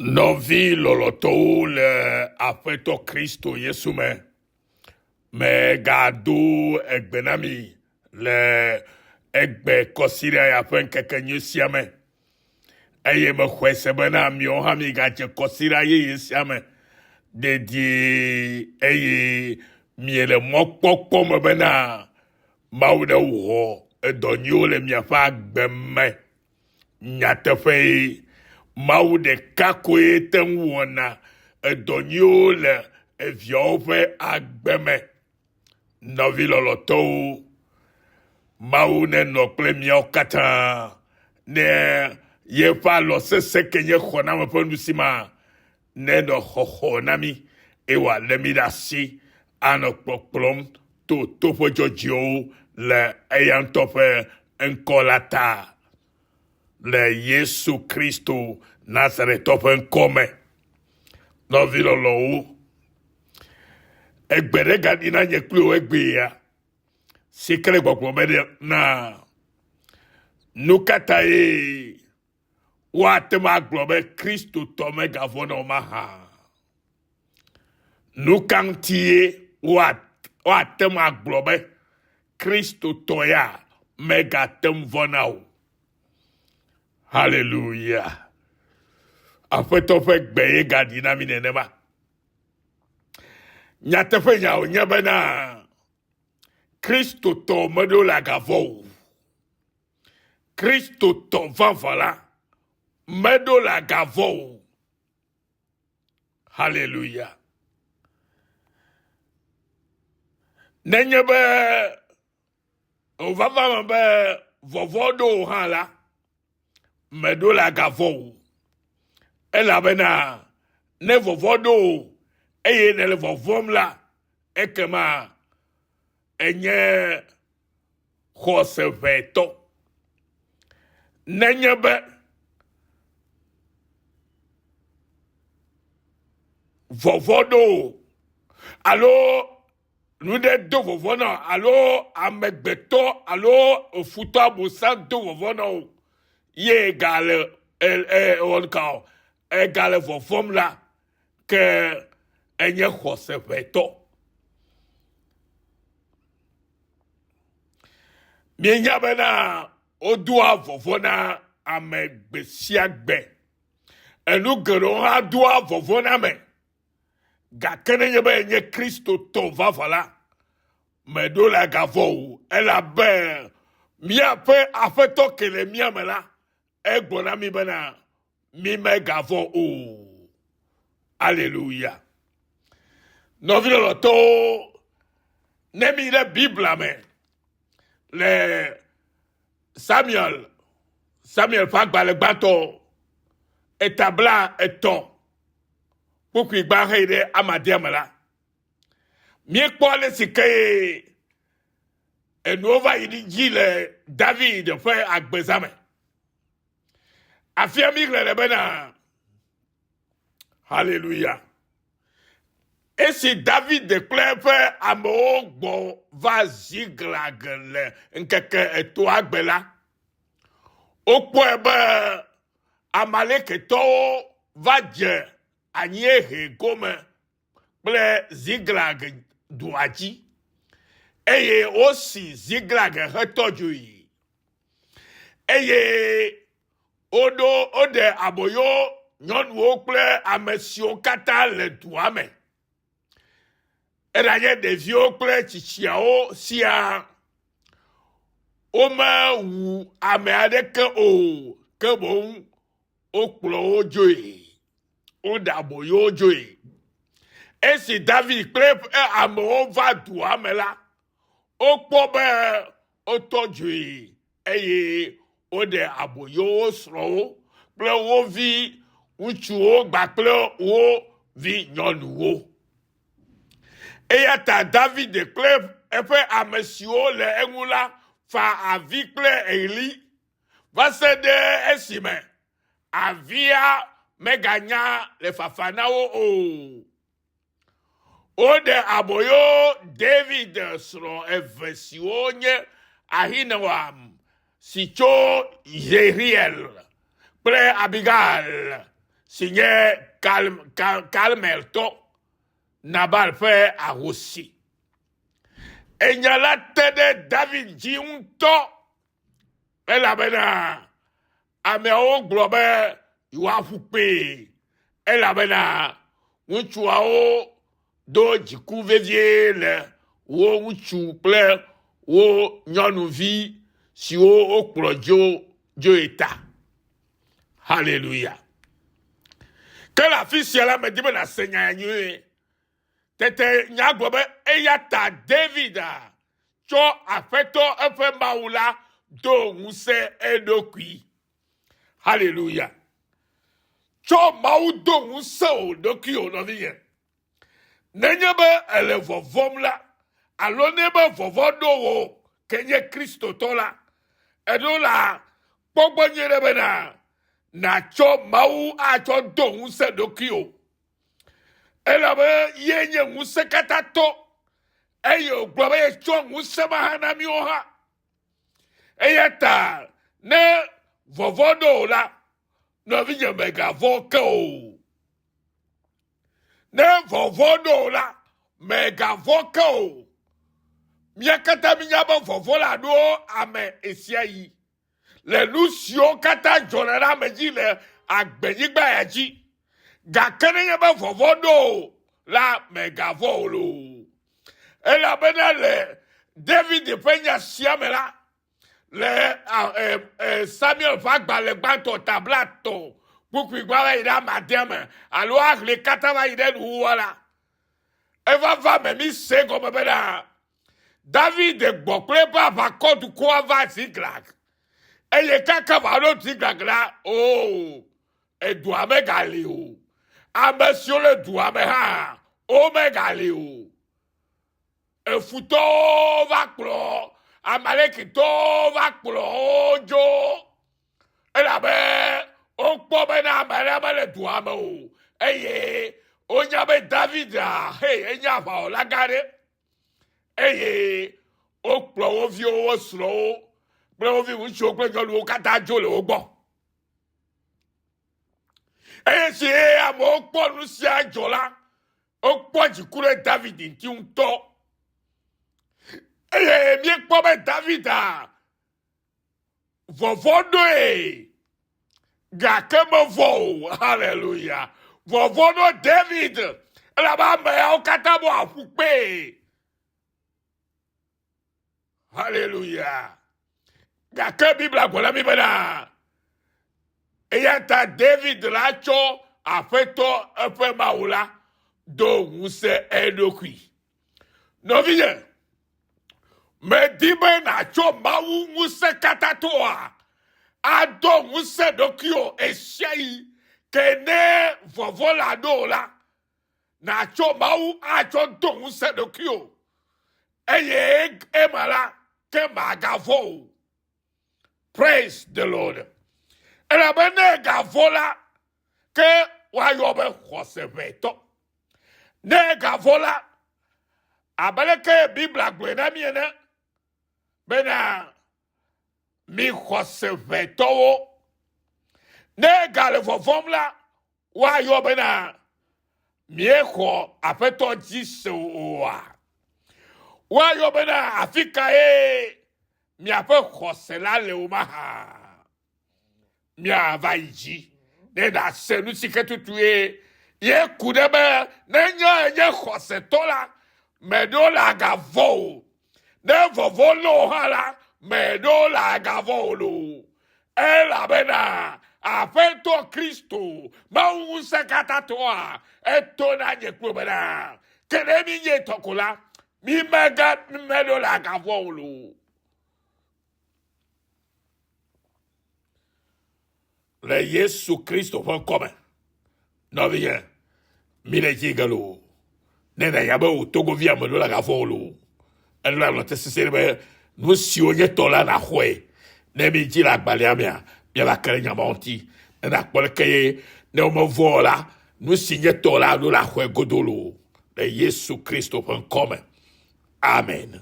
Nɔvi lɔlɔ̃tɔwo le Aƒetɔ Kristo Yesu me, megado egbe na mi le egbe kɔsiɖa ya ƒe ŋkeke nyui sia me. Eye mexɔe se bena miawo hã migadze kɔsiɖa yeye sia me dedie eye miele mɔkpɔkpɔ me bena Mawu newɔ edɔ nyuiwo le miaƒe agbe me. Nyateƒee, Mawu ɖeka koe te ŋu wɔna edɔ nyuiwo le eviawo ƒe agbe me. Nɔvi lɔlɔ̃tɔwo, Mawu nenɔ kple míawo katã ne yeƒe alɔ sesẽ ke nye xɔname ƒe nusi ma nenɔ xɔxɔ na mí eye wòalé mí ɖe asi anɔ kpɔkplɔm to toƒe dzɔdzɔewo le eya ŋutɔ ƒe ŋkɔ la ta le Yesu Kristo Nazaretɔ ƒe ŋkɔ me. Nɔvi lɔlɔ̃wo, egbe ɖe gaɖi na nye kpli wò egbea si ke le gbɔgblɔ be na nu ka tae woate ŋu agblɔ be Kristotɔ megavɔ̃na o mahã? Nu ka ŋutie woate ŋu agblɔ be Kristotɔ ya megate ŋu vɔ̃na o? Haleluya! Aƒetɔ ƒe gbe ye gaɖi na mi nenema. Nyateƒenya wònye bena Kristotɔ meɖo le agavɔ o. Kristotɔ vavã la meɖo le agavɔ o. Haleluya. Nenye be wòvava me be vɔvɔ̃ ɖo wò hã la, meɖo la gavɔ̃ o. Elabena ne vɔvɔ̃ ɖo wò eye nèle vɔvɔ̃m la, ekema enye xɔseʋɛtɔ. Nenye be vɔvɔ̃ ɖo wò alo nu ɖe do vɔvɔ̃ na wò alo amegbetɔ alo futɔ abosam do vɔvɔ̃ na wò ye gale e, e, wɔn ka o egale vɔvɔ̃m la ke enye xɔseʋɛtɔ. Míenya bena wodoa vɔvɔ̃ na ame gbe sia gbe. Enu geɖewo hã doa vɔvɔ̃ na ame. Gake nenye be enye Kristotɔ vavã la, meɖo la gavɔ̃ o, elabe míaƒe Aƒetɔ ke le mía me la, egblɔ na mí bena mímegavɔ̃ o. Aleluya. Nɔvi lɔlɔ̃tɔwo, ne mi ɖe Biblia me le Samuel, Samuel ƒe agbalẽ gbãtɔ, eta bla etɔ̃, kpukpui gbã heyi ɖe amadea me la, míekpɔ ale si ke enuwo va yi ɖi dzi le David ƒe agbezã me. Afia mi xlẽ le bena, Haleluya. Esi David kple eƒe amewo gbɔ va Ziklag le ŋkeke etɔ̃a gbe la, wokpɔe be Amalekitɔwo va dze anyiehe gome kple Ziklag dua dzi, eye wosi Ziklag hetɔ dzoe. Eye woɖo woɖe aboyo nyɔnuwo kple ame siwo katã le dua me, eɖanye ɖeviwo kple tsitsiawo siaa. Womewu ame aɖeke o, ke boŋ wokplɔ wo dzoe. Woɖe aboyo wo dzoe. Esi David kple eƒe amewo va dua me la, wokpɔ be wotɔ dzoe eye woɖe aboyo wo srɔ̃wo kple wo vi ŋutsuwo kpakple wo vi nyɔnuwo. Eya ta David kple eƒe ame siwo le eŋu la fa avi kple ɣli va se ɖe esime avia meganya le fafa na wo o. Woɖe aboyo David srɔ̃ eve siwo nye Ahinoam si tso Yezreel kple Abigail si nye Kal Kal Karmeltɔ Nabal ƒe ahosi. Enya la te ɖe David dzi ŋutɔ elabena ameawo gblɔ be yewoaƒu kpee elabena ŋutsuawo do dziku vevie le wo ŋutsu kple wo nyɔnuvi siwo wokplɔ dzo dzoe ta. Haleluya. Ke le afi sia la, medi be nàse nya ya nyuie. Tete nya gblɔ be eya ta David tsɔ Aƒetɔ eƒe Mawu la do ŋusẽ eɖokui. Haleluya. Tsɔ Mawu do ŋusẽ wò ɖokuiwò nɔvinye. Nenye be èle vɔvɔ̃m la, alo ne be vɔvɔ̃ ɖo wò ke nye Kristotɔ la, èɖo la kpɔ gbɔ nyuie ɖe bena nàtsɔ Mawu atsɔ do ŋusẽ ɖokuiwò. Elabe ye nye ŋusẽkatãtɔ eye wògblɔ be yetsɔ ŋusẽ ma hã na míwo hã. Eya ta ne vɔvɔ̃ ɖo wò la, nɔvinye mègavɔ̃ ke o. Ne vɔvɔ̃ ɖo wò la, mègavɔ̃ ke o. Mía katã mínya be vɔvɔ̃ la ɖo ame ɣesiaɣi. le nu siwo katã dzɔna ɖe ame dzi le agbenyigba ya dzi. Gake nenye be vɔvɔ̃ ɖo o la, mègavɔ̃ o loo. Elabena le David ƒe nya sia me la, le e, e, Samuel ƒe agbalẽ gbãtɔ ta blaetɔ̃ kpukpui gbã va yi ɖe ame adea me alo ahlẽ katã va yi ɖe nuwuwua la, eva va me mi se gɔme bena David gbɔ kple eƒe aʋakɔ dukɔa va Ziklag. Eye kaka va ɖo Ziklag la, oo, edua megali o. Ame siwo le dua me hã, womegali o. Efutɔwo va kplɔ, Amalekitɔwo va kplɔ wo dzo. Elabe wokpɔ bena ame aɖe mele dua me o. Eye wonya be David, hey, enye aʋawɔla gã aɖe. eye wokplɔ wo viwo, wo srɔ̃wo kple wo viŋutsuwo kple nyɔnuwo katã dzo le wo gbɔ. Eye si amewo kpɔ nu sia dzɔ la, wokpɔ dziku ɖe David ŋuti ŋutɔ. Eye míekpɔ be David a vɔvɔ̃ ɖoe gake mevɔ̃ o. Haleluya. Vɔvɔ̃ ɖo David elabe ameawo katã bɔ aƒu kpee. Haleluya. Gake Biblia gblɔ na mí bena eya ta David la tsɔ Aƒetɔ eƒe Mawu la do ŋusẽ eɖokui. Nɔvinye, medi be nàtsɔ Mawu ŋusẽkatãtɔa ado ŋusẽ ɖokuiwò ɣesiaɣi ke ne vɔvɔ̃ la ɖo wò la, nàtsɔ Mawu atsɔ do ŋusẽ ɖokuiwò eye ema la, ke màgavɔ̃ o. Praise the Lord. Elabe ne egavɔ̃ la, ke woayɔ be xɔseʋɛtɔ. Ne egavɔ̃ la, abe leke Biblia gblɔe na mí ene bena mi xɔseʋɛtɔwo. Ne egale vɔvɔ̃m la, woayɔ bena miexɔ Aƒetɔ dzi se oa? Woayɔ bena afi kae miaƒe xɔse la le o mahã? Miava yi dzi ne nàse nu si ke tutue ye ku ɖe be nenye enye xɔsetɔ la, meɖo la agavɔ̃ o. Ne vɔvɔ̃ lé wò hã la, meɖo la agavɔ̃ o loo. Elabena Aƒetɔ Kristo, Mawu Ŋusẽkatãtɔa, eto na nye kple wò bena, ke ne mínye etɔ ko la, mímega meɖo la agavɔ̃ o loo. Le Yesu Kristo ƒe ŋkɔ me. Nɔvinye, mi le dzi ge loo. Ne nanya be wò togovi ame ɖo la gavɔ̃ wò loo. Eɖo la nɔ te sesĩe ɖe be nu siwo nye tɔ la nàxɔe. Ne mi dzi le agbalẽa mea, miava ke ɖe nya mawo ŋuti. Ne nàkpɔ leke ye ne womevɔ̃ o la, nu si nye tɔ la ɖo la xɔe godo loo. Le Yesu Kristo ƒe ŋkɔ me. Amen.